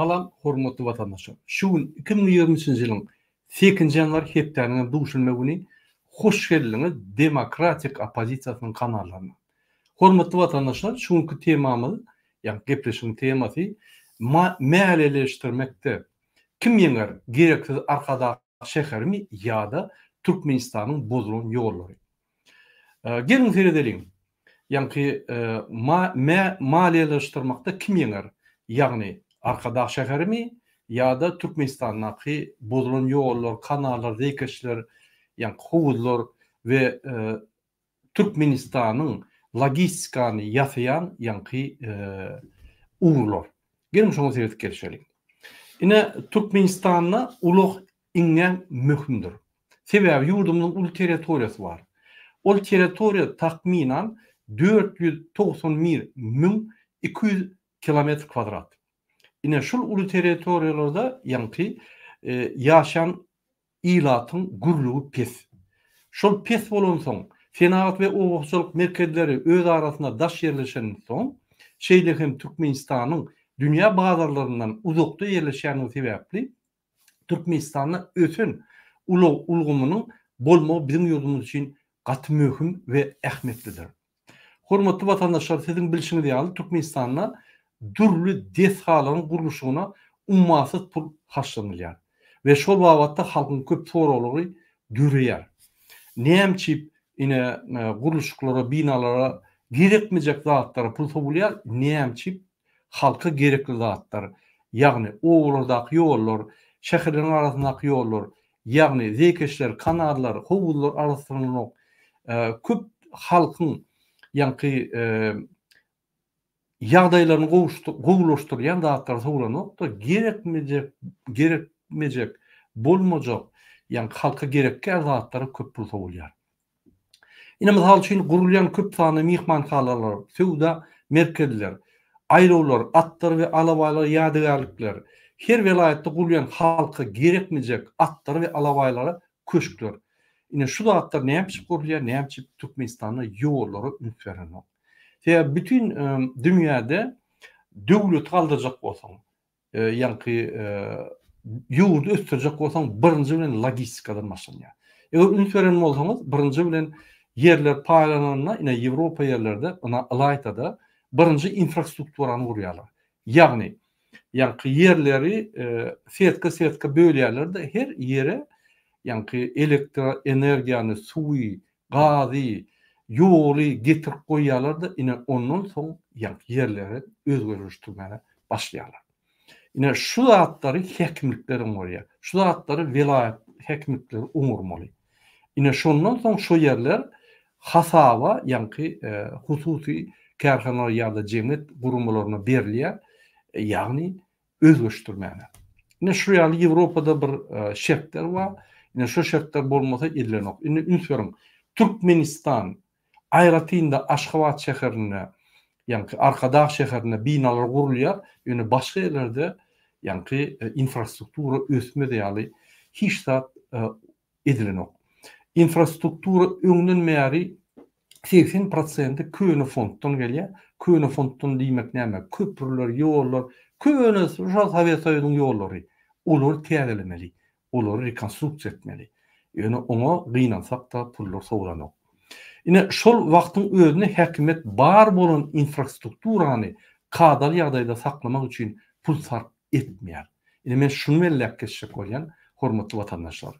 Salam hormatly watandaşlar. Şu gün 2023-nji ýylyň sekizinji ýanwar hepdäniň hem duşenbe güni hoş geldiňiz Demokratik oppozisiýasynyň kanallaryna. Hormatly watandaşlar şu günki temamyz ýagny gepleşigiň temasy mäleleşdirmekde kim ýeňer gereksiz Arkadag şäherimi ýa-da Türkmenistanyň bozulan ýollary. Geliň seredeliň. Ýaňky maliýeleşdirmekde kim ýeňer? Ýagny Arkadag şäherimi ýa-da Türkmenistandaky bozulan ýollar, kanallar, zeýkeşler, ýaňky howuzlar we Türkmenistanyň logistikany ýasaýan ýaňky ugurlar. Geliň şoňa seredip gelişeliň. Ine Türkmenistanda ulag iňňän möhümdir. Sebäbi ýurdumyzyň uly territoriýasy bar. Ol territoriýa takmynan 491 200 kilometr kwadrat. Ine şul uly territoriýalarda ýaňky ýaşan ilatyň gürlügi pes. Şol pes bolansoň, senagat we oba hojalyk merkezleri öz arasynda daş ýerleşensoň, şeýle hem Türkmenistanyň dünýä bazarlaryndan uzakda ýerleşýänligi sebäpli, Türkmenistanda ösen ulag ulgamynyň bolmagy biziň ýurdumyz üçin gaty möhüm we ähmiýetlidir. Hormatly watandaşlar, siziň bilşiňiz ýaly, Türkmenistanda dürli desgalaryň gurluşygyna ummasyz pul harçlanylýar we şol babatda halkyň köp soraglary döreýär. Näme üçin ine gurluşyklara, binalara gerekmejek zatlara pul sowulýar, näme üçin halka gerekli zatlar, ýagny obalardaky ýollar, şäherleriň arasyndaky ýollar, ýagny zeýkeşler, kanallar, howuzlar arassalanok. Köp halkyň ýaňky ýagdaýlaryny gowulaşdyrýan zatlar sowlanok-da, gerekmejek, gerekmejek, bolmajak, ýaňky halka gerekgäl zatlara köp pul sowulýar. Ine, mysal üçin, gurulýan köp sanly myhmanhanalar, söwda merkezler, aýlawlar, atlar we alabaýlar ýadygärlikler, her welaýatda gurulýan halka gerekmejek atlar we alabaýlara köşkler. Ine, şu zatlar näme üçin gurulýar, näme üçin Türkmenistanda ýollara üns berenok? Sebäbi bütin dünýäde döwleti galdyrjak bolsaň, ýaňky ýurdy ösdürjek bolsaň birinji bilen logistikadan başlanýar. Eger üns beren bolsaňyz, birinji bilen ýerler paýlananda, ine Ýewropa ýerlerde, ina ylaýta-da birinji infrastrukturany gurýarlar. Ýagny, ýaňky ýerleri setka-setka bölýärler-de, her ýere ýaňky elektroenergiýany, suwy, gazy, ýoly getirip goýýarlar-da, ine, ondan soň ýaňky ýerleri özgerişdirmäge başlaýarlar. Ine, şu zatlary häkimlikler oňarýar. Şu zatlary welaýat häkimlikleri oňarmaly. Ine, şondan soň şo ýerler hasaba ýaňky hususy kärhanalar ýa-da jemgyýet guramalaryna berilýär, ýagny özleşdirmäge. Ine şu ýaly Ýewropada bir şertler bar. Ine şu şertler bolmasa edilenok. Indi üns beriň. Türkmenistan, aýratyn-da Aşgabat şäherinde, ýaňky Arkadag şäherinde binalar gurulýar, ýöne başga ýerlerde ýaňky infrastruktura ösmez ýaly hiç zat edilenok. Infrastruktura öňden bäri 80 prosenti köne fonddan gelýär. Köne fonddan diýmek näme? Köprüler, ýollar, köne şol Sowet Soýuzynyň ýollary. Olary täzelemeli, olary rekonstruksiýa etmeli. Ýöne oňa gynansak-da pullar sowlanok. Ine şol wagtyň özünde häkimiýet bar bolan infrastrukturany kadaly ýagdaýda saklamak üçin pul sarp etmeýär. Ine men şuny belläp geçjek bolýan, hormatly watandaşlar.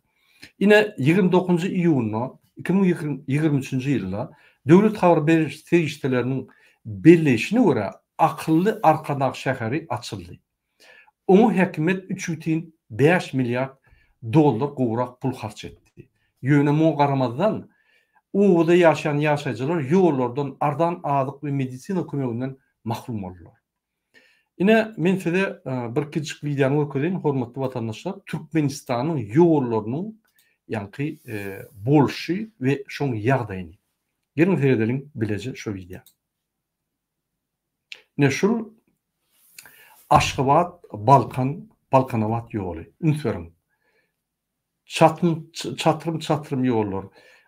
Ine 29-njy iýunda 2023-nji ýylda döwlet habar beriş serişdeleriniň belleýşine görä akylly Arkadag şäheri açyldy. Oňa häkimiýet 3,5 milliard dollar gowrak pul harç etdi. Ýöne muňa garamazdan, obada ýaşaýan ýaşaýjylar ýollardan, arzan azyk we medisina kömeginden mahrum boldular. Ine, men size bir kiçijik wideony görkezeýin, hormatly watandaşlar, Türkmenistanyň ýollarynyň ýaňky bolşy we şoň ýagdaýyny. Geliň seredeliň bileje şo wideo. Ine şul Aşgabat, Balkan, Balkanabat ýoly. Üns beriň. Çatym, çatrym-çatrym ýollar.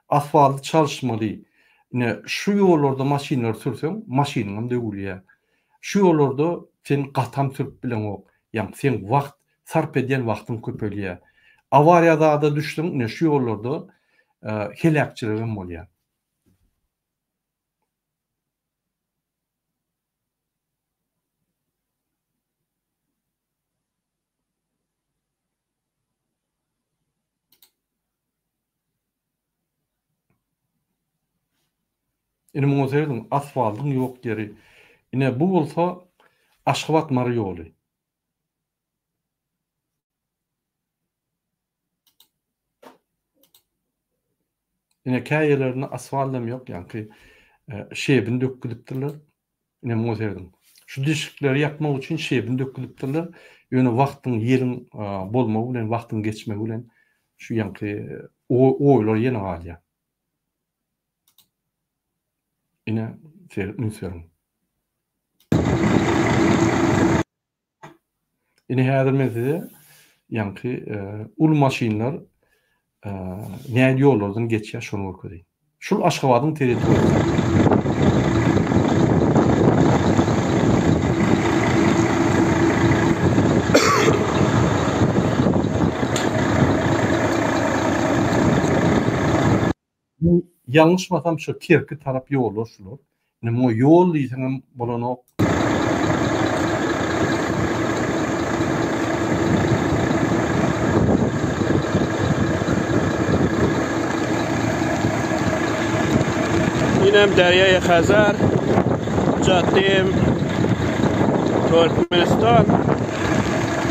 Asfalty çalyşmaly. Ine, şu ýollarda maşynlary sürseň, maşynyňam döwülýär. Şu ýollarda sen gatam sürüp bileňok. Ýagny seň wagt sarp edýän wagtyň köpelýär. Awariýa zada düşseň ine şu ýollarda heläkçiligem bolýar. Ine muňa serediň, asfaltyň ýok ýeri. Ine bu bolsa Aşgabat-Mary ýoly. Ine kä ýerlerinde asfaldam ýok, ýaňky şebin dökgüzipdirler. Ine muňa serediň. Şu deşikleri ýapmak üçin şebin dökgüzipdirler. Ýöne wagtyň, ýeliň bolmagy bilen, wagtyň geçmegi bilen şu ýaňky oýlar ýene galýar. Ine, üns beriň. Ine häzir men size ýaňky uly maşynlar nähili ýollardan geçýär şony görkezeýin. Şul Aşgabadyň territoriýasy. Ýalňyşmasam şu Kerki tarap ýollar şular. Indi muňa ýol diýseňem bolanok. Inem Derýaýy Hazar, Jaddeýim Türkmenistan.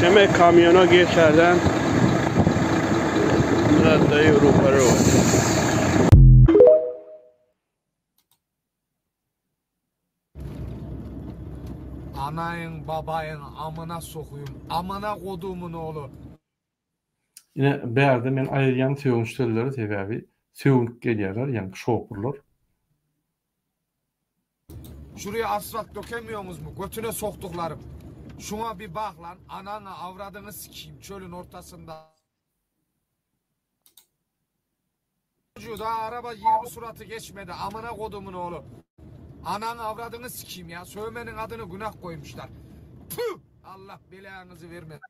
Demek kamýona geçerden Jaddeýi Rubaru. Anaýyň babaýyň amyna sokuyum amyna kodumyn ogly. Ine bärde men aýyrýan sögünç sözleri sebäbi sögünip gelýärler ýaňky şopurlar. Şuraya asfalt dökemiyoňuzmy götüne sokduklarym şuňa bir bak lan anaňa awradyňy sikiyim çölün ortasynda. Çocuğu daha araba 20 suraty geçmedi amına kodumun oğlu. Ananı avradını sikeyim ya. Sövmenin adını günah koymuşlar. Tüh! Allah belanızı vermesin.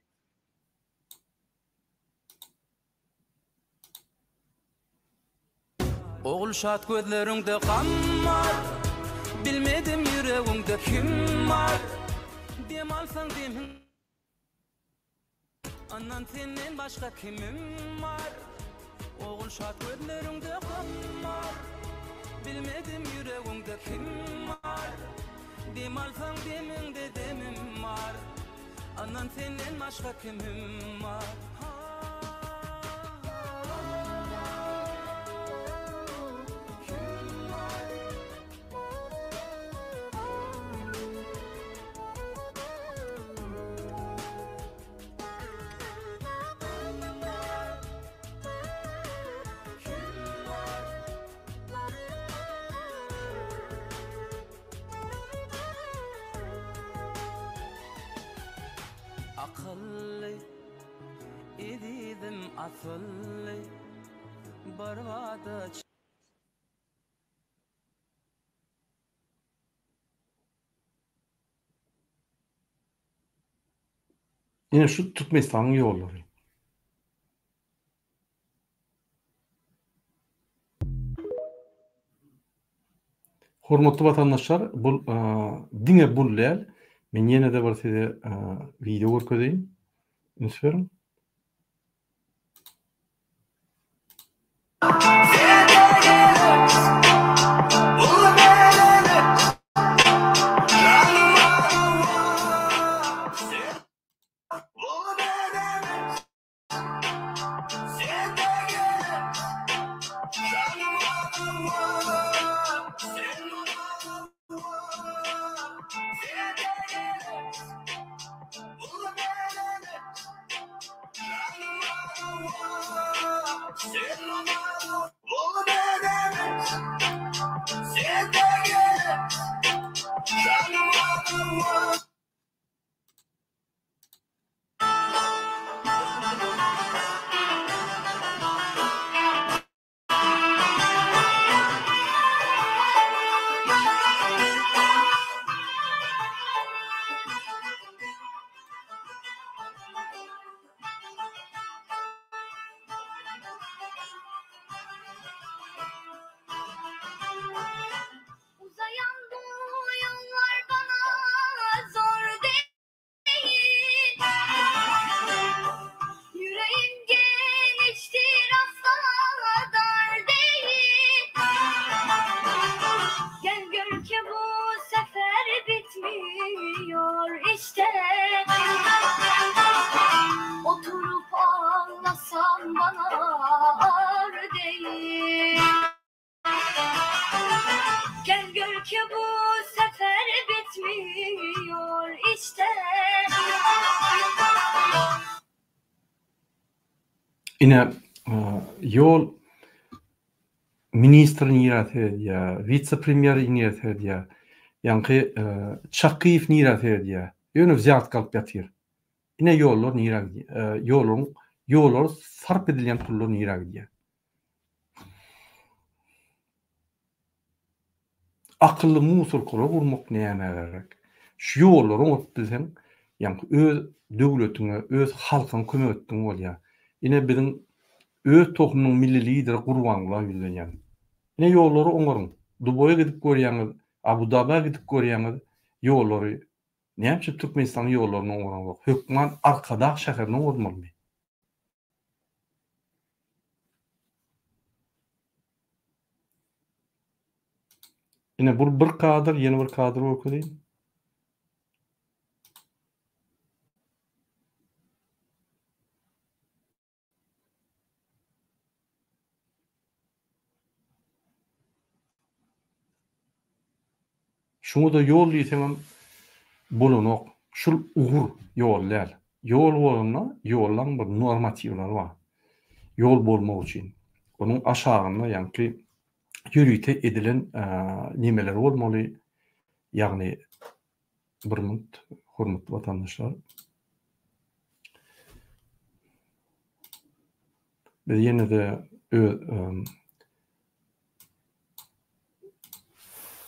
Ogulşat gözleriňde gam bar Bilmedim ýüregiňde kim bar Dem alsaň demiň Andan senden başga kimim bar Ogulşat gözleriňde gam bar Bilmedim ýüregiňde kim bar Dem alsaň demiňde demim bar Andan senden başga kimim bar Akylly, ezizim asylly, birbada. Ine şu Türkmenistanyň ýollary. Hormatly watandaşlar, bu diňe bul däl. Men ýene-de bir size wideo görkezeýin. Üns beriň. Ine, ýol ministri nirä seredýär, wise-premýer nirä seredýär, ýaňky Çakyýew nirä seredýär, ýöne wzýatka alyp ýatyr. Ine ýollar nirä gidýär, ýollaryň, ýollara sarp edilýän pullar nirä gidýär. Akylly musorkalar gurmak nämä gerek? Şu ýollary oňaryp bilseň, ýaňky öz döwletiňe, öz halkyňa kömek etdigiň bolýar. Ine biziň öz tohumynyň milli lideri Gurbangula ýüzlenýän. Ine ýollary oňaryň. Dubaýa gidip görýäňiz, Abu Dabä gidip görýäňiz, ýollary. Näme üçin Türkmenistanyň ýollaryny oňaraňzok? Hökman Arkadag şäherini oňarmalymy? Ine bu bir kadr, ýene bir kadr görkezeyim. Şuňa-da ýol diýseňem bolanok. Şul ugur, ýol däl. Ýol bolanda ýollaň bir normatiwleri bar. Ýol bolmak üçin. Onuň aşagynda ýaňky ýörite edilen nemeler bolmaly. Ýagny bir minut hormatly watandaşlar. Biz ýene-de öz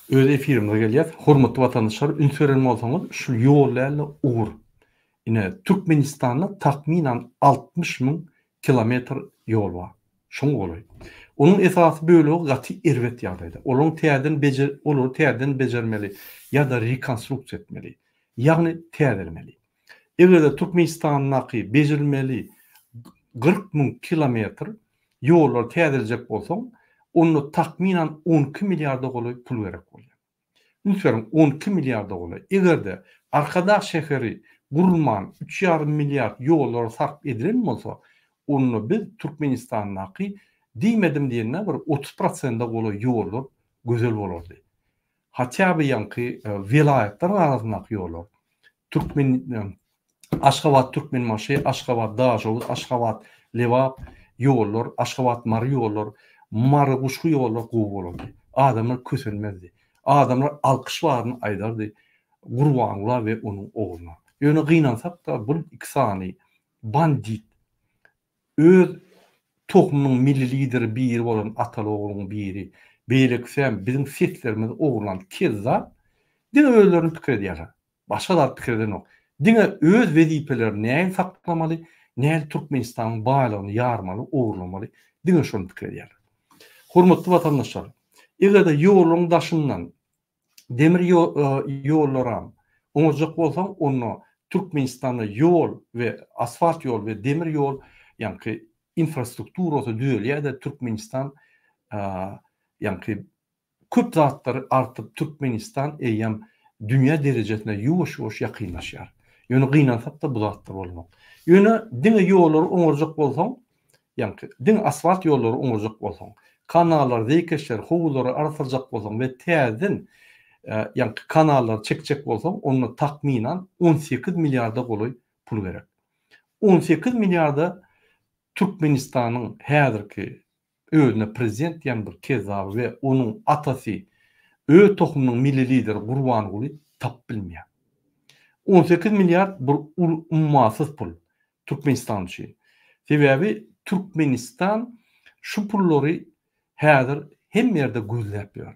Öz efirimize gelýäs. Hormatly watandaşlar, üns beren bolsaňyz, şu ýol däl-de ugur. Ine, Türkmenistanda takmynan 60 müň kilometr ýol bar. Şoňa golaý. Onuň esasy bölegi gaty erbet ýagdaýda. Olaryň täzeden bejer, olary täzeden bejermeli ýa-da rekonstruksiýa etmeli. Ýagny täzelemeli. Eger-de Türkmenistandaky bejerilmeli 40 müň kilometr ýollary täzelejek bolsaň, onda takmynan 12 milliarda golaý pul gerek bolýar. Üns beriň, 12 milliarda golaý. Eger-de Arkadag şäheri gurulman üç ýarym milliard ýollara sarp edilen bolsa, onda biz Türkmenistandaky diýmedim diýende bir 30 prosente golaý ýollar gözel bolardy. Hatýa by ýaňky welaýatlaryň arasyndaky ýollar. Türkmen Aşgabat Türkmenbaşy, Aşgabat Daşoguz, Aşgabat Lebap ýollar, Aşgabat Mary ýollar, Mary Guşgy ýollar gowy bolardy. Adamlar kösenmezdi. Adamlar alkyş baryny aýdardy Gurbangula we onuň ogluna. Ýöne gynansak-da bul iki sany bandit Öz tohumynyň milli lideri biri bolan ataly-ogluň biri, beýlekisem biziň seslerimizi ogurlan kezzap diňe özlerini pikir edýärler. Başga zat pikir edenok. Diňe öz wezipelerini nähili saklamaly, nähili Türkmenistanyň baýlygyny ýarmaly, ogurlamaly diňe şony pikir edýärler. Hormatly watandaşlar, eger-de ýoluň daşyndan demir ýollaram oňarjak bolsaň onda Türkmenistanda ýol we asfalt ýol we demir ýol ýaňky infrastrukturasy düzelýärde Türkmenistan ýaňky köp zatlary artyp Türkmenistan eýýäm dünýä derejesine ýuwaş-ýuwaş ýakynlaşýar. Ýöne gynansakda bu zatlar bolanok. Ýöne diňe ýollary oňarjak bolsaň Ýaňky, diňe asfalt ýollary oňarjak bolsaň, kanallary, zeýkeşleri, howuzlary arassaljak bolsaň we täzeden ýaňky kanallary çekjek bolsaň, onda takmynan 18 milliarda golaý pul gerek. 18 milliarda Türkmenistanyň häzirki özüne prezident diýen bir kezzaby we onuň atasy, öz tohumynyň milli lideri Gurbanguly tapyp bilmeýär. 18 milliard bir uly ummasyz pul. Türkmenistan üçin. Sebäbi Türkmenistan şu pullary häzir hemme ýerde gözläp ýör.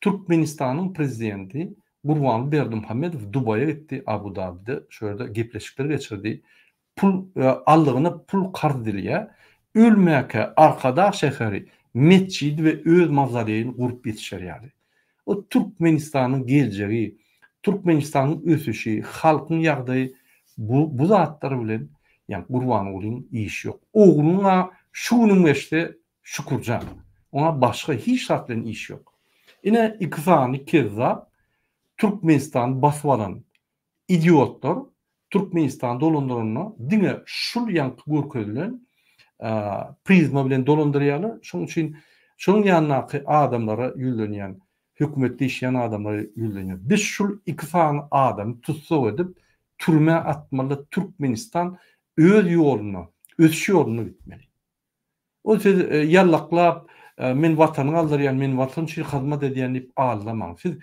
Türkmenistanyň prezidenti Gurbanguly Berdimuhamedow Dubaýa gitdi, Abu Dabide şu ýerde gepleşikler geçirdi. Pul aldygyna pul karz edilýär. Ölmäkä Arkadag şäheri metjidi we öz mawzoleýini gurup ýetişer ýaly. O Türkmenistanyň geljegi, Türkmenistanyň ösüşi, halkyň ýagdaýy bu bu zatlar bilen ýa Gurbangulyň işi ýok. Oglunyň-a şu günüň geçse Şükürjan. Oňa başga hiç zat bilen işi ýok. Ine iki sany kezzap Türkmenistany basyp alan Idiotlar Türkmenistany dolandyranda diňe şul ýaňky görkezilen prizma bilen dolandyrýarlar. Şonuň üçin şonuň ýanyndaky adamlara ýüzlenýän, hökümetde işleýän adamlara ýüzlenýän. Biz şul iki sany adamy tussag edip türmä atmaly Türkmenistan öz ýoluna, Ösüş ýolunda gitmeli. Ol siz ýallaklap, men watany galdyrýan, men watan üçin hyzmat edýän diýip aldamaň. Siz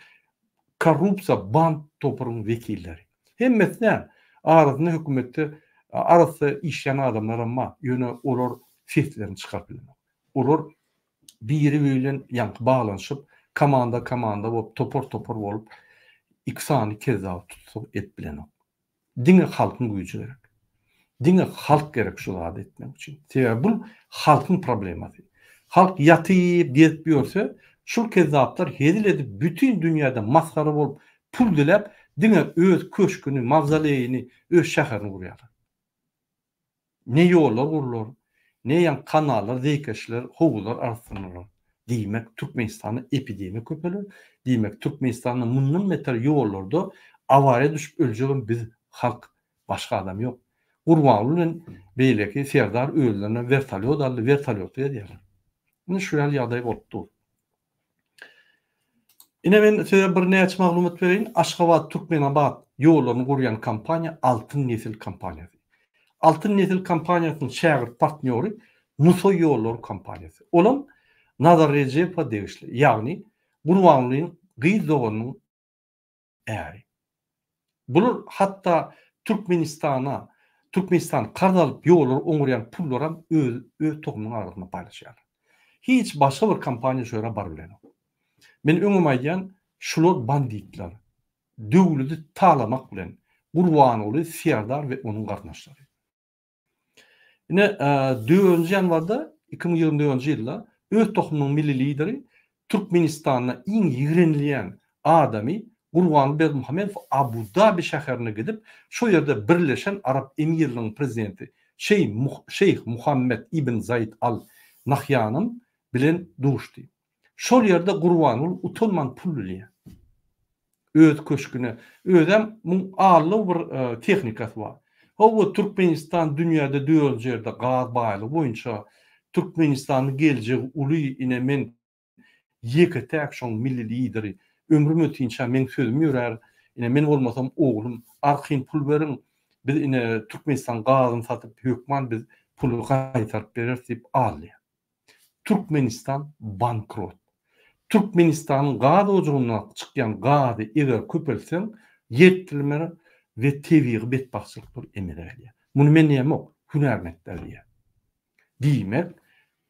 korrupsiýa, band toparyň wekilleri. Hemmesi däl. Arasynda hökümetde arassa işleýän adamlaram bar. Ýöne olar seslerini çykaryp bilenok. Olar biri-biri bilen ýaňky baglanyşyp, komanda-komanda bolup, topar-topar bolup, iki sany kezzaby tutsak edip bilenok. Diňe halkyň güýji gerek. Diňe halk gerek şu zady etmek üçin. Sebäbi bul halkyň problemasy. Halk ýatyp, gezip ýörse, şul kezzaplar hezil edip bütin dünýäde masgara bolup pul diläp diňe öz köşgüni, mawzoleýini, öz şäherini gurýarlar. Ne ýollar gurlar, ne ýaňky kanallar, zeýkeşler, howuzlar arassalanylar. Diýmek, Türkmenistanda epidemiýa köpeler. Diýmek, Türkmenistanda mundan beter ýollarda awariýa düşüp öljegem biz, halk. Başga adam ýok. Gurbanguly bilen beýleki Serdar özlerine wertolýot aldy, wertolýotda gezýärler. Ine şu ýaly ýagdaý bolup dur. Ine men size bir näçe maglumat bereýin. Aşgabat Türkmenabat ýollaryny gurýan kompaniýa Altyn Nesil kompaniýasy. Altyn Nesil kompaniýasynyň şägirt partnýory Nusaý ýollary kompaniýasy. Olam Nazar Rejepowa degişli, ýagny Gurbangulynyň gyz doganynyň äri. Bular hatda Türkmenistana, Türkmenistan karz alyp ýollary oňarýan pullaram öz öz tohumynyň arasynda paýlaşýarlar. Hiç başga bir kompaniýa şu ýere baryp bilenok. Men öňem aýdýan, şular banditler. Döwledi talamak bilen Gurbanguly Serdar we onuň garyndaşlary. Ine, dördünji ýanwarda 2024-nji ýylda öz tohumynyň milli lideri Türkmenistanda iň ýigrenilýän adamy Gurbanguly Berdimuhamedow Abu-Dabi şäherine gidip, şo ýerde Birleşen Arap Emirliginiň prezidenti Şeýh Muhammed ibn Zaid Al Nahýanyň bilen duşdy. Şol ýerde Gurbanguly utanman pul bilýär. Öz köşgüne. Özem muň allyg bir tehnikasy bar. Hawa Türkmenistan dünýäde dördünji ýerde gaz baýlygy boýunça Türkmenistanyň geljegi uly ine men ýeke täk şoň milli lideri ömrüm ötinçä meň sözüm ýörär ine men bolmasam oglum arkaýyn pul beriň biz ine Türkmenistan gazyny satyp hökman biz puly gaýtaryp bereris diýip alýar. Türkmenistan bankrot. Türkmenistanyň gaz ojagyndan çykýan gazy eger köpeltseň, ýer titreme we tebigy betbagtçylyklar emele gelýär. Muny men diýemok, hünärmentler diýýär. Diýmek,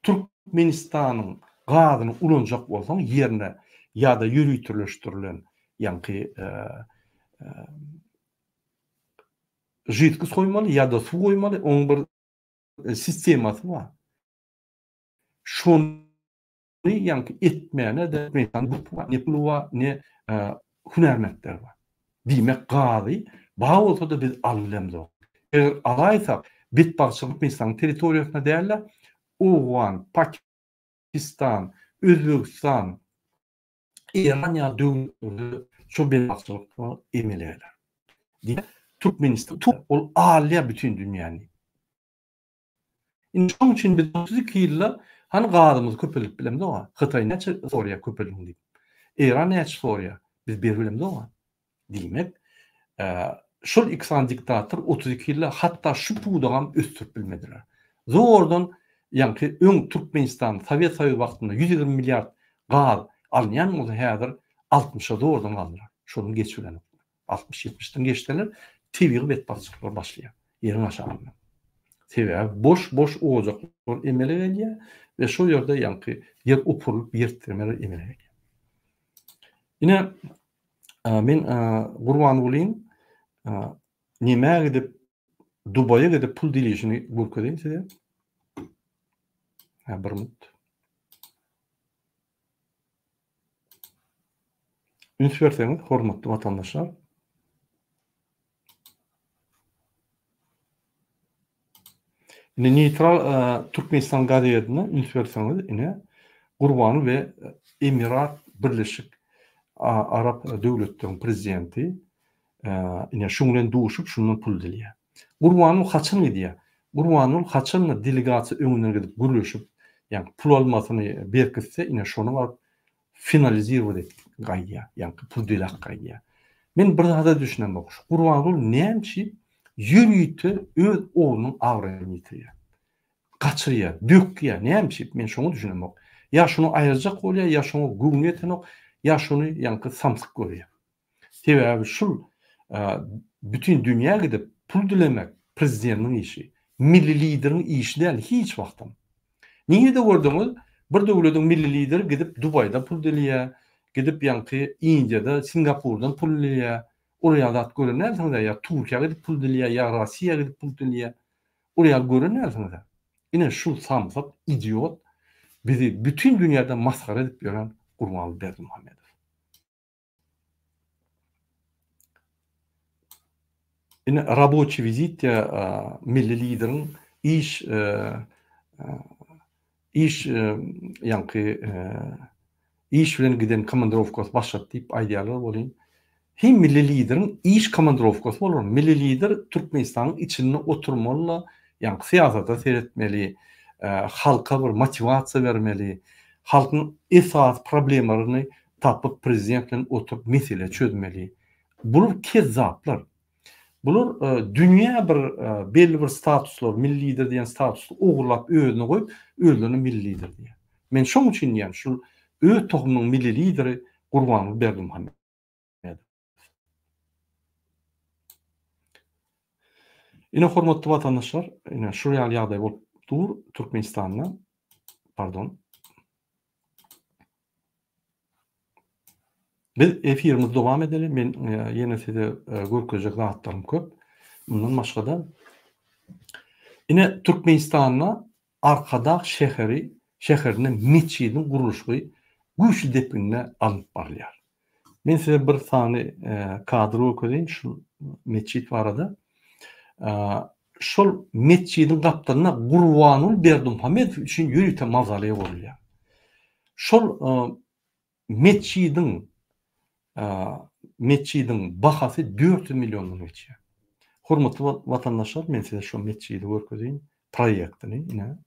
Türkmenistanyň gazyny ulanjak bolsaň, ýerine ýa-da ýöriteleşdirilen ýaňky židkost goýmaly ýa-da suw goýmaly, onuň bir sistemasy bar. Şony ýaňky etmäne-de ne puly bar, ne hünärmentleri bar. Diýmek, gazy bar bolsa-da biz alyp bilemzok. Eger alaýsak, betbagtçylyk Türkmenistanyň territoriýasynda däl-de, Owgan, Pakistan, Özbegistan, Eýran ýaly döwletlerde şol betbagtçylyklar emele geler. Diýmek, Türkmenistan ol alýar bütin dünýäni. Indi şonuň üçin biz 32 ýylda hany gazymyzy köpeldip bilemzok-a. Hytaý näçe soraýar köpeldiň diýip. Eýran näçe soraýar? Biz berip bilemzok-a. Diýmek, şol iki sany diktator 32 ýylda hatda şu pudagam ösdürip bilmediler. Zordan ýaňky öň Türkmenistan Sowet Soýuzy wagtynda 120 milliard gaz alynýan bolsa häzir 60-a zordan galdylar. Şondan geçip bilenoklar. Altmyş-ýetmişden geçseler, tebigy betbagtçylyklar başlaýar ýeriň aşagynda. Sebäbi boş-boş ojaklar emele gelýär we şol ýerde ýaňky ýer opurylyp, ýer titremeler emele gelýär. Ine, men Gurbangulyň nämä gidip, Dubaýa gidip pul dileýşini görkezeýin size. Hä, bir minut. Üns berseňiz, hormatly watandaşlar. Indi neýtral e, Türkmenistan gazetine üns berseňiz, ine Gurbany we Emirat Birleşik Arap Döwletleriniň prezidenti e, ine şuň bilen duşup, şundan pul dileýär. Gurbanguly haçan gidýär? Gurbanguly haçanda delegasiýa öňünden gidip gürleşip, ýagny pul almasyny berkitse, ine şony baryp finalizirowat edip gaýdýar, ýagny pul diläp gaýdýar. Men bir zada düşünemok, şu Gurbanguly näme üçin ýörite öz oglunyň abraýyny ýitirýär? gaçyrýar, dökýär. Näme üçin? Men şoňa düşünemok. Ýa şuny aýyrjak bolýar, ýa şoňa göwni ýetenok, ýa şuny ýaňky samsyk görýär. Sebäbi şul bütin dünýä gidip pul dilemek prezidentiň işi. Milli lideriň işi däl hiç wagtam. Nirede gördüňiz bir döwlediň milli lideri gidip Dubaýda pul dileýär, gidip ýaňky Indiýada, Singapurdan pul dileýär. Ol ýaly zat gören dälsiňiz-ä ýa Türkiýä gidip pul dileýär, ýa Rossiýa gidip pul dileýär. Ol ýaly gören dälsiňiz-ä. Ine şu samsyk, idiot bizi bütin dünýäde masgara edip ýören Gurbanguly Berdimuhamedow. Ine raboçi wizit ýa milli lideriň iş iş ýaňky iş bilen giden komandirowkasy başlady diýip aýdýarlar welin, hem milli lideriň iş komandirowkasy bolar. Milli lider Türkmenistanyň içinde oturmaly-da, ýaňky syýasata seretmeli, halka bir motiwasiýa bermeli, halkyň esasy problemalaryny tapyp prezident bilen oturyp mesele çözmeli. Bular kezzaplar. Bular dünýä bir belli bir statuslar, milli lider diýen statusy ogurlap özüne goýup, özlerine milli lider diýýär. Men şoň üçin diýýän, şul öz tohumynyň milli lideri Gurbanguly Berdimuhamedow. Ine hormatly watandaşlar, ine şu ýaly ýagdaý bolup dur Türkmenistanda. Pardon. Biz efirimizi dowam edeli. Men e, ýene size e, görkezjek zatlarym köp. Mundan başga-da ine Türkmenistanda Arkadag şäheri şäherinde metjidiň gurluşygy güýçli depginde alnyp barylýar. Men size bir sany kadr görkezeýin şu metjit barada. Şol metjidiň gapdalynda Gurbanguly Berdimuhamedow üçin ýörite mawzoleý gurulýar. Şol Metjidiň metjidiň bahasy 400 milliondan geçýär. Hormatly watandaşlar, men size şu metjidi görkezeýin, proýektini, ine.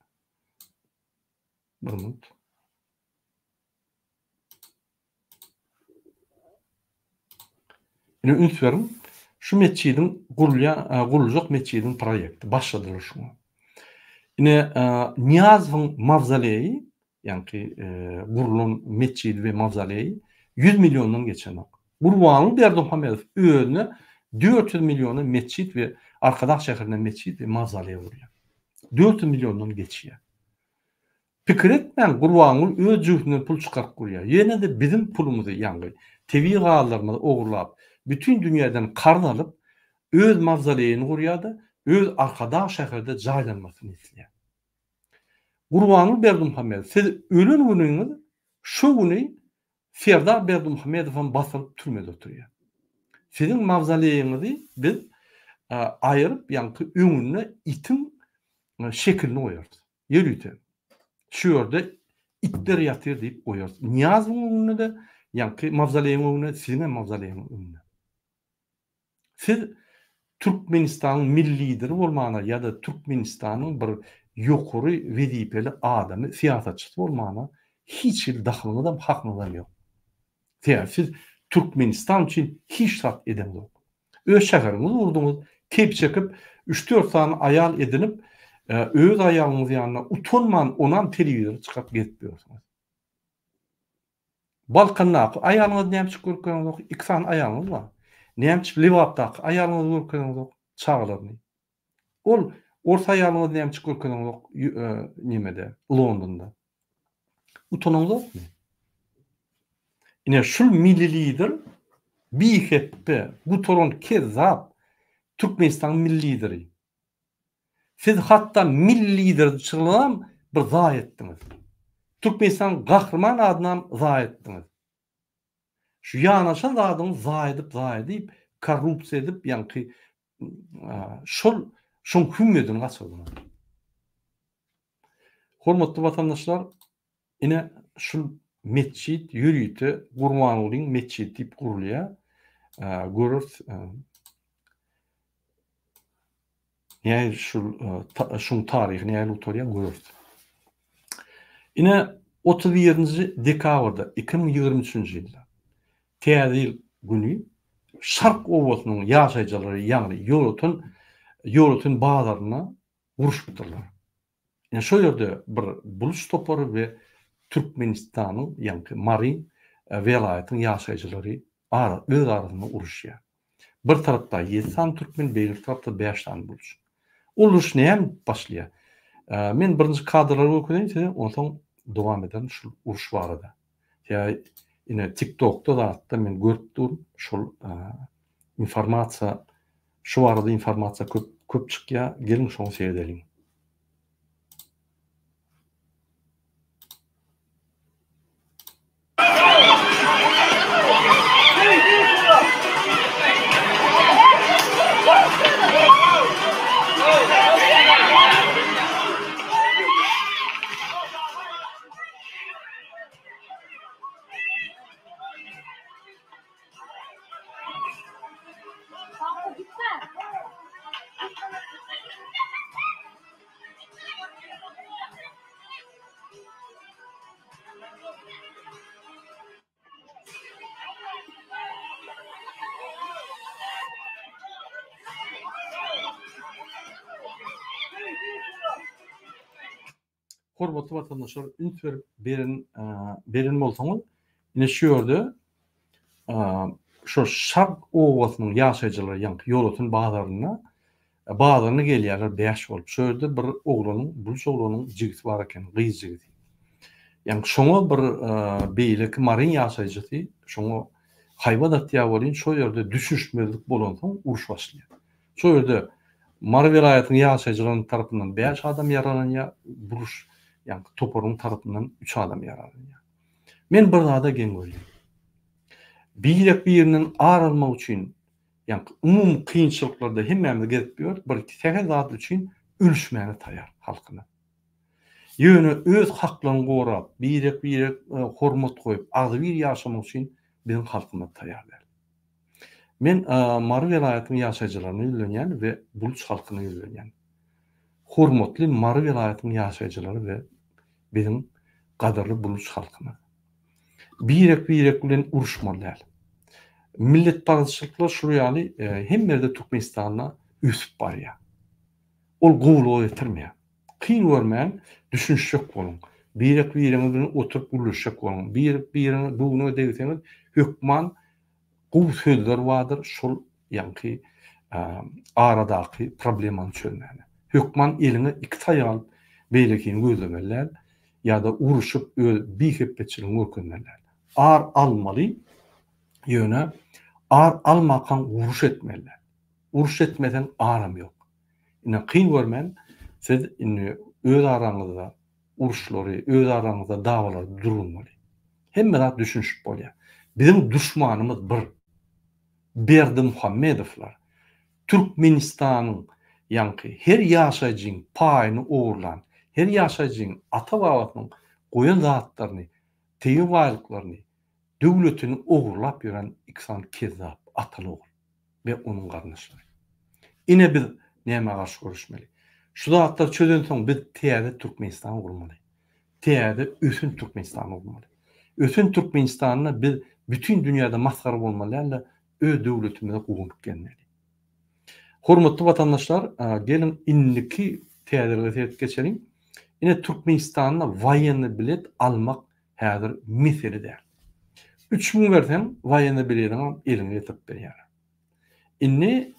Bir minut. Ine üns beriň. Şu metjidiň gurulýan, guruljak metjidiň proýekti başladylar şuňa. Ine, Nyýazowyň mawzoleýi Ýaňky gurlan metjidi we mawzoleýi 100 milliondan geçenok. Gurbanguly Berdimuhamedow özüne 400 milliona metjit we Arkadag şäherinde metjit we mawzoleý gurýar. 400 milliondan geçýär. Pikir etmäň Gurbanguly öz jübüsinden pul çykaryp gurýar. Ýene-de biziň pulumyzy ýaňky tebigy gazlarymyzy ogurlap, bütin dünýäden karz alyp, öz mawzoleýini gurýar-da, öz Arkadag şäherde jaýlanmasyny isleýär. Gurbanguly Berdimuhamedow siz ölen günüňiz şo güni Serdar Berdimuhamedowam basylyp türmede oturýar. Siziň mawzoleýiňizi biz aýyryp ýaňky öňünde itiň şekilini goýarys. Ýörite. Şu ýerde itler ýatyr diýip goýarys. Nyýazowyň öňünde-de ýaňky mawzoleýiň öňünde siziň hem mawzoleýiňiň öňünde. Siz Türkmenistanyň milli lideri bolmana ýa-da Türkmenistanyň bir ýokary wezipeli adamy, syýasatçysy bolmana hiç hili dahylyňyzam, hakyňyzam ýok. Sebäbi siz Türkmenistan üçin hiç zat edeňzok. Öz şäheriňizi gurduňyz, keýp çekip, üç-dört sany aýal edinip, öz aýalyňyz ýanynda utanman onam telewizora çykaryp gezip ýörsüňiz. Balkandaky aýalyňyzy näme üçin görkezeňzok? Iki sany aýalyňyz bar. Näme üçin Lebapdaky aýalyňyzy görkezeňzok, çagalaryny? Ol ors aýalyňyzy näme üçin görkezeňzok nemede, Londonda? Utanaňzokmy? Ine şul milli lider bihepbe, gutaran kezzap Türkmenistanyň milli lideri. Siz hatda milli liderçiligam bir zaýa etdiňiz. Türkmenistanyň Gahryman adynam zaýa etdiňiz. Şu ýanaşan zadyňyzy zaýa edip zaýa edip, korrupsiýa edip ýaňky şol şoň hümmedini gaçyrdyňyz. Hormatly watandaşlar, ine şul metjit ýörite Gurbangulyň metjidi diýip gurulýar. Göreris. Nähili şul şuň taryhy nähili gutarýar göreris. Ine 31-nji dekabrda 2023-nji ýylda Täze ýyl güni Şark obasynyň ýaşaýjylary ýagny Ýolöten Ýolöten bazarynda uruşypdyrlar. Ine şo ýerde bir buluç topary we Türkmenistanyň ýaňky Mary welaýatyň ýaşaýjylary ara öz arasynda uruşýar. Bir tarapda ýedi sany türkmen, beýleki tarapda bäş sany buluç. Ol uruş näme başlaýar? Men birinji kadrlary görkezeýin size, onsoň dowam ederin şul uruş barada. Ýa ine TikTokda zatda men görüp durun şol informasiýa şu barada informasiýa köp köp çykýar. Geliň şoňa seredeliň. Hormatly watandaşlar üns berip beren beren bolsaňyz ine şu ýerde şo Şark obasynyň ýaşaýjylary ýaňky Ýolöten bazarynda bazaryna gelýärler bäş bolup. Şo ýerde bir oglanyň buluç oglanyň jigisi bar eken gyz jigisi. Ýaňky şoňa bir beýleki Maryň ýaşaýjysy şoňa haýbat atýar welin şo ýerde düşünişmezlik bolansoň uruş başlaýar. Şo ýerde Mary welaýatynyň ýaşaýjylarynyň tarapyndan bäş adam ýaralanýar, buruş, ýagny toparyň tarapyndan üç adam ýaralanýar. Men bir zada geň görýän. Birek-birinden ar almak üçin, ýagny umumy kynçylyklarda hemmämiz gezip ýörüs, bir sähel zat üçin ölüşmäge taýar halkymyz. Ýöne öz haklaryny gorap, birek-birek hormat goýup, agzybir ýaşamak üçin biziň halkymyz taýar däl. Men Mary welaýatynyň ýaşaýjylaryna ýüzlenýän we buluç halkyna ýüzlenýän. Hormatly Mary welaýatynyň ýaşaýjylary we biziň gadyrly buluç halkymyz. Birek-birek bilen uruşmaly däl. Milletparazçylyklar şul ýaly hemme ýerde Türkmenistanda ösüp barýar. Ol gowulyga getirmeýär. Kyn görmän düşünişjek boluň. Birek-biriňiz bilen oturyp gürleşjek boluň. Birek-biriňiz göwnüňe degseňiz hökman gowy sözler bardyr şol ýaňky aradaky problemany çözmäne. Hökman eliňe iki taýak alyp beýlekini gözlemeli däl ýa-da uruşyp öz bihepbeçiligiňi görkezmeli däl. Ar almaly ýöne ar almakaň uruş etmeli däl. Uruş etmeseň aram ýok. Ine kyn görmän siz indi öz araňyzda uruşlary, öz araňyzda dawalary duruzmaly. Hemme zat düşünişip bolýar. Biziň duşmanymyz bir. Berdimuhamedowlar. Türkmenistanyň ýaňky her ýaşaýjyň paýyny ogurlan, her ýaşaýjyň ata-babasynyň goýan zatlaryny, tebigy baýlyklaryny, döwletini ogurlap ýören iki sany kezzap ataly-ogul we onuň garyndaşlary. Ine biz nämä garşy göreşmeli. Şu zatlary çözensoň biz täze Türkmenistan gurmaly. Täze ösen Türkmenistan gurmaly. Ösen Türkmenistanda biz bütin dünýäde masgara bolmaly däl-de, öz döwletimize guwanyp gelmeli. Hormatly watandaşlar, geliň indiki täzelige seredip geçeliň. Ine Türkmenistanda woýennyý bilet almak häzir mesele däl. 3000 berseň woýennyý biletiňi eliňe getirip berýärler. Indi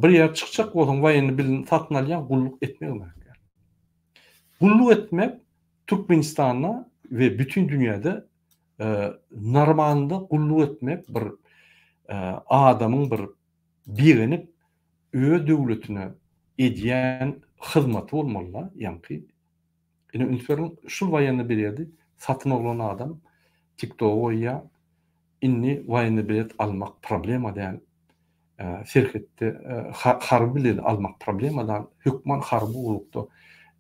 bir ýere çykjak bolsaň woýennyý biletini satyn alýaň, gulluk etmegem gerek däl. Gulluk etmek Türkmenistanda we bütin dünýäde normalynda gulluk etmek bir adamyň bir begenip öz döwletine edýän hyzmaty bolmalyda ýaňky. Ine üns beriň şul waýenny biledi satyn oglan adam tiktoga goýýa indi waýenny bilet almak problema däl serhetde harby bilet almak problema dal hökman harby gullukda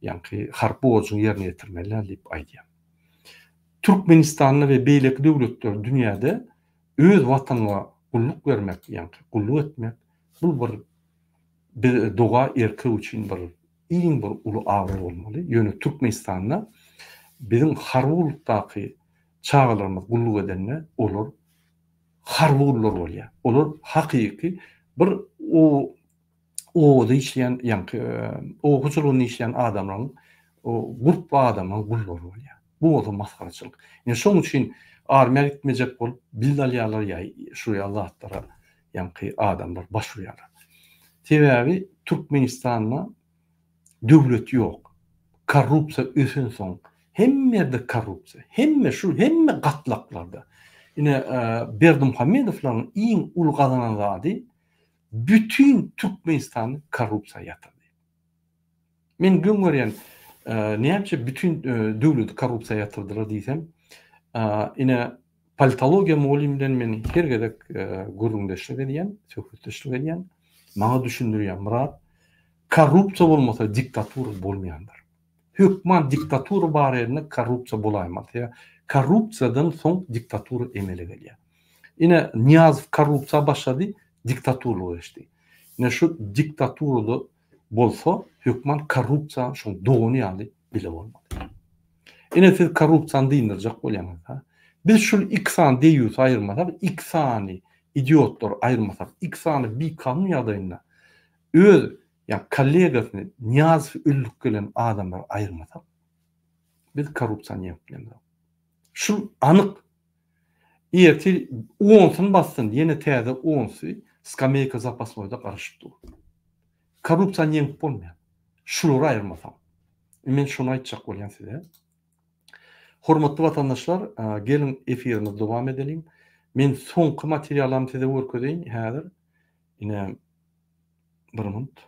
ýaňky harby borjuňy ýerine ýetirmeli däl diýip aýdýar. Türkmenistanda we beýleki döwletler dünýäde öz watanyňa gulluk bermek ýaňky gulluk etmek bul bir biz doga erkek üçin bir iň bir uly abraý bolmaly. Ýöne Türkmenistanda biziň harby gullukdaky çagalarymyz gulluk edende olar harby gullar bolýar. Olar hakyky bir o obada işleýän, ýaňky oba hojalygynda işleýän adamlaryň. gurply adamlaryň gullary bolýar. Bu bolsa masgaraçylyk. Ine şoň üçin armiýa gitmejek bolup bil alýarlar ýa şu ýaly zatlara ýaňky adamlar baş urýarlar. Sebäbi Türkmenistanda döwlet ýok. Korrupsiýa ösensoň hemme ýerde korrupsiýa. Hemme şu hemme gatlaklarda. Ine Berdimuhamedowlaryň iň uly gazanan zady bütin Türkmenistany korrupsiýa ýatyrdy. Men geň görýän, näçe bütin döwleti korrupsiýa ýatyrdylar diýsem, ine politologiýa mugallym bilen men her gezek gürrüňdeşlik edýän, söhbetdeşlik edýän. Maňa düşündirýär, Myrat, korrupsiýa bolmasa diktatura bolmaýandyr. Hökman diktatura bar ýerinde korrupsiýa bolaýmaz. Sebäbi korrupsiýadan soň diktatura emele gelýär. Ine Nyýazow korrupsiýa başlady, diktaturlyga geçdi. Ine şu diktaturada bolsa hökman korrupsiýa şoň dogany ýaly bile bolmaly. Ine siz korrupsiýany dyndyryjak bolýaňyz ha. Biz şul iki sany deýýusy aýyrmasak, iki sany idiotlary aýyrmasak, iki sany bikanun ýagdaýynda öz ýa kollegasyny Nyýazowy öldürip gelen adamlary aýyrmasak, biz korrupsiýany ýeňip bilemzok. Şul anyk Ertir onsuny bassyn, ýene täze onsy skameýka zapasnoýda garaşyp dur. Korrupsiýany ýeňip bolmaýar. Şulary aýyrmasaň. Men şony aýtjak bolýan size. Hormatly watandaşlar, geliň efirimizi dowam edeliň. Men soňky materialam size görkezeýin häzir. Ine bir minut.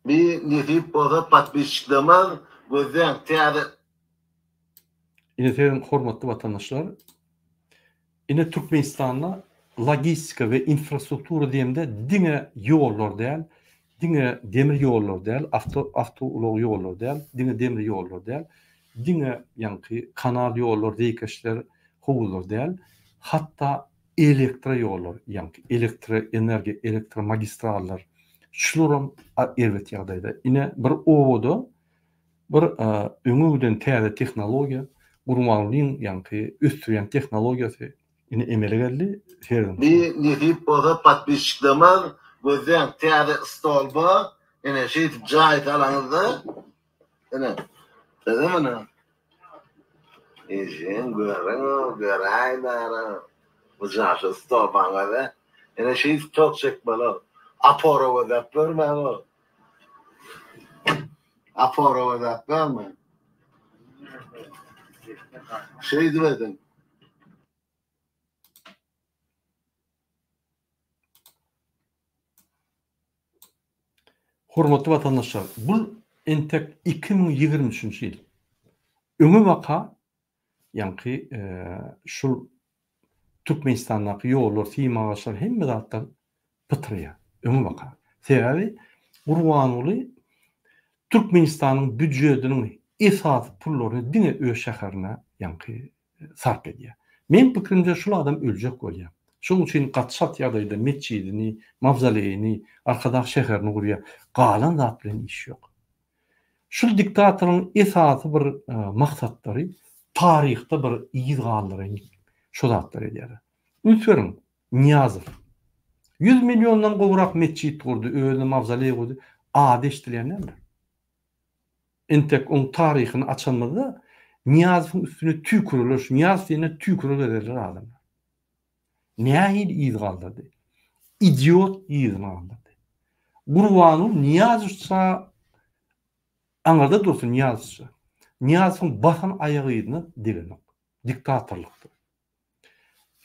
Bir nesip bolsa podpisçiklerimiz gözleň täze. Ine siziň hormatly watandaşlar Ine Türkmenistanda logistika we infrastruktura diýemde diňe ýollar däl, diňe demir ýollar däl, awto awtoulag ýollar däl, diňe demir ýollar däl, diňe ýaňky kanal ýollar, zeýkeşler, howuzlar däl, hatda elektro ýollar, ýaňky elektroenergiýa, elektromagistrallar şularam erbet ýagdaýda. Ine bir obada Bir öňe giden täze tehnologiýa, Gurbangulyň ýaňky ösdürýän tehnologiýasy ine emele geldi. Serediň. Bir nesip bolsa podpisçiklerimiz gözleň täze stolba ine şeýdip jaý salaňyzda ine size mine ejeň görüň göräýmäne bu jaşy stolbaň özi ine şeýdip tok çekmeli opora gözläp görmäň Aporowa zat barmy? Şeýdip ediň. Hormatly watandaşlar, bul entek 2023-nji ýyl. Öňe baka ýaňky şul Türkmenistandaky ýollar, sim agaçlar hemme zatlar pytraýar. Öňe baka. Sebäbi Gurbanguly Türkmenistanyň býujetiniň esasy pullaryny diňe öz şäherine ýaňky sarp edýär. Meň pikirimje şul adam öljek bolýar. Şoň üçin gaty çalt ýagdaýda metjidini, mawzoleýini, Arkadag şäherini gurýar. Galan zat bilen işi ýok. Şul diktatoryň esasy bir maksatlary taryhda bir yz galdyraýyn diýip şo zatlary edýärler. Üns beriň, Nyýazow 100 milliondan gowrak metjit gurdy, özüne mawzoleý gurdy, ady eşidilýän däldir. Entek oň taryhyny açanymyzda Nyýazowyň üstüne tüýkürerler, şu Nyýazow diýende tüýkürer gezerler adamlar. Nähili yz galdyrdy? Idiot yzyny galdyrdy. Gurbanguly Nyýazowça aňyrda dursun Nyýazowça. Nyýazowyň basan aýak yzyna degenok. Diktatorlykda.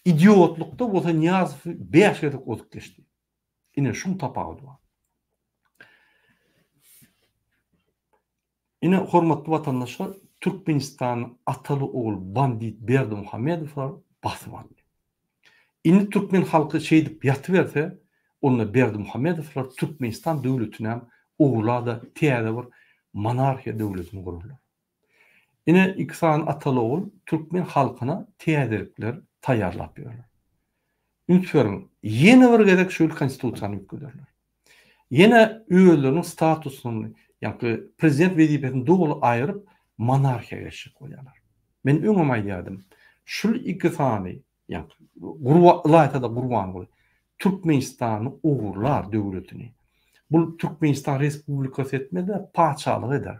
Idiotlykda bolsa Nyýazowy bäş gezek ozup geçdi. Ine şuň tapawudy bar. Ine hormatly watandaşlar Türkmenistany ataly ogul bandit Berdimuhamedowlar basyp aldy. Indi türkmen halky şeýdip ýatyberse onda Berdimuhamedowlar Türkmenistan döwletinem ogurlar-da täze bir monarhiýa döwletini gurarlar. Ine iki sany ataly ogul türkmen halkyna täzelikler taýýarlap ýörler. Üns beriň ýene bir gezek şu ýyl konstitusiýany üýtgederler. Ýene özleriniň statusyny, ýaňky prezident wezipesini doly aýryp, monarhiýa geçjek bolýarlar. Men öňem aýdýardym. Şul iki sany, ýaňky Gurba, ylaýta-da Gurbanguly Türkmenistany ogurlar döwletini. Bul Türkmenistan respublikasy etmez-de, patyşalyk eder.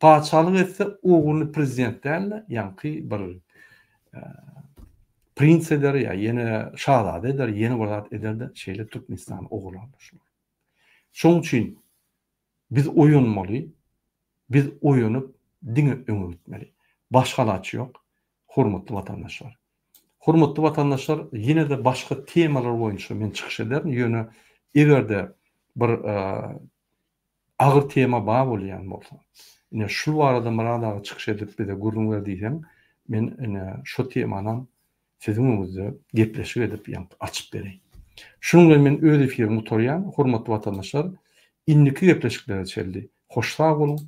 Patyşalyk etse ogluny prezident däl-de, ýaňky bir prins eder ýa ýene şazada eder, ýene bir zat eder-de, şeýle Türkmenistany ogurlarlar şular. Şonuň üçin biz oýanmaly, biz oýanyp diňe öňe gitmeli. Başga alaç ýok, hormatly watandaşlar. Hormatly watandaşlar, ýene-de başga temalar boýunça men çykyş ederin, ýöne eger-de bir agyr tema bar bolýan bolsa, ine şul barada Myrat aga çykyş edip bize gürrüň ber diýseň, men ine şo temanam siziň öňüňizde gepleşik edip ýaňky açyp bereýin. Şunuň bilen men öz efirimi gutarýan, hormatly watandaşlar, indiki gepleşiklere çenli hoş sag boluň,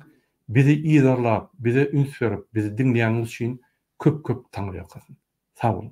bizi yzarlap, bize üns berip, bizi diňleýäniňiz üçin köp köp taňryýalkasyn. Sag boluň.